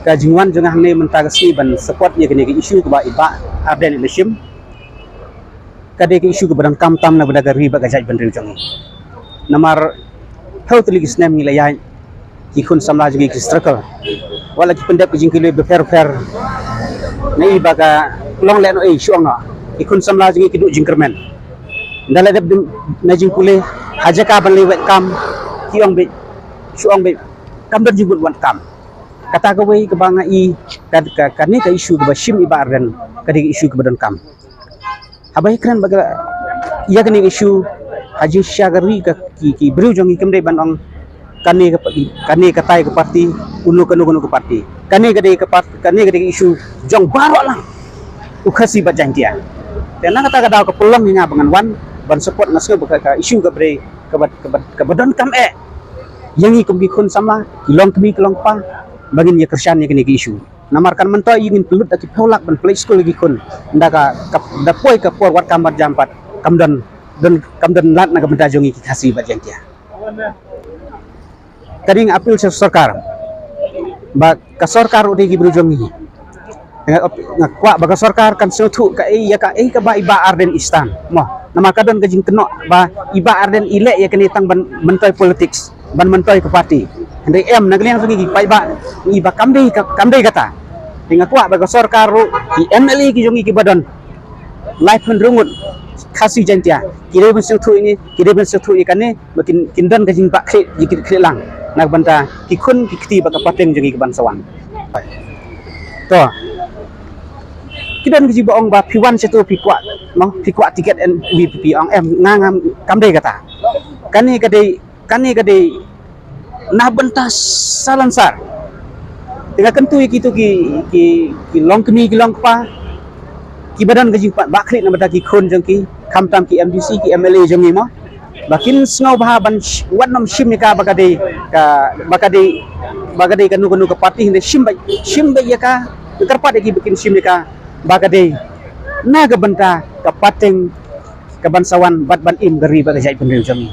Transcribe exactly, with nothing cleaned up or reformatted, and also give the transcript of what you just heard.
Ka jingwan jong nga hangne mynta ka sngi ban support ïa kane ka issue kaba i Bah Ardent i la shim, ka dei ka issue kaba donkam tam na ka bynta ka ri bad ka jaitbynriew jong ngi. Namar hynriew tylli ki snem ngi la ïaid, ki khun samla jong ngi ki struggle, wat la ki pyndep ki jingkylli bapher bapher. Nga i ba ka long lehnohei shuh ong noh, ki khun samla jong ngi ki duh jingkyrmen. Ynda la dep na jingpule, ha jaka ban leit wad kam, ki ong beit, shu ong beit, kam don jingmut wad kam. Kata kawei kaba nga i, ka, ka, kane ka issue kaba shim i Bah Ardent, ka dei ka issue kaba donkam. Haba ïakren bad ka, ïa kane ka issue, ha jingshisha ka ri, ka, ki, ki briew jong ngi kim dei ban ong kane ka, kane katai ka party, uno kano kano ka party. Kane ka dei ka part-, kane ka dei ka issue jong baroh lang u Khasi bad Jaintia. Te na kata ka daw ka pynlong ïa nga ba ngan wan ban support, nga sngew ba ka, ka issue kaba dei, kaba, kaba, kaba donkam eh ïa ngi kum ki khun samla, ki longkmie ki longkpa, ba ngin ïa kyrshan ïa kane ka issue. Namar kan myntoi ïa ngin pynlut da ki phew lak ban pynleit skul ïa ki khun. Ynda ka, ka, da poi ka por wad kam wad jam pat, kam don, don, kam don lad na ka bynta jong ngi ki Khasi bad Jaintia. Ka dei nga appeal sha sorkar, ba ka sorkar ruh dei ki briew jong ngi. Nga, nga kwah ba ka sorkar kan sngewthuh kaei, ïa kaei kaba i Bah Ardent i stand mo. Namar ka don ka jingkynnoh ba i Bah Ardent i leh ïa kane tang ban myntoi politics, ban myntoi ka party. Hynrei em, na ka liang jong ngi ki paidbah, ngi i ba kam dei ka, kam dei kata. Te nga kwah ba ka sorkar ruh, ki M L A ki jong ngi kiba don laiphew hynriew ngut Khasi Jaintia, ki dei ban sngewthuh ïa ngi, ki dei ban sngewthuh ïa kane, ba kin, kin don ka jingbakla, jingkitkhlieh lang na ka bynta ki khun ki kti bad ka pateng jong ngi kaban sa wan. To, ki don ki jingba ong ba phi wan shatu phi kwah, no, phi kwah tiket N V P P, ong em, nga, nga, kam dei kata. Kane ka dei, kane ka dei na bynta salonsar. Te nga kyntu ïa kitu ki, ki, ki longkmie ki longkpa kiba don ka jingbakla na bynta ki khun jong ki, khamtam ki M D C, ki M L A jong ngi mo, ba kin sngewbha ban sh-, wat nym shim ïa ka ba ka dei ka, ba ka dei, ba ka dei kano kano ka party, hynrei shim beit, shim beit ïa ka, kyrpad ïa ki ba kin shim ïa ka ba ka dei na ka bynta ka pateng kaban sa wan bad ban im ka ri bad ka jaitbynriew jong ngi.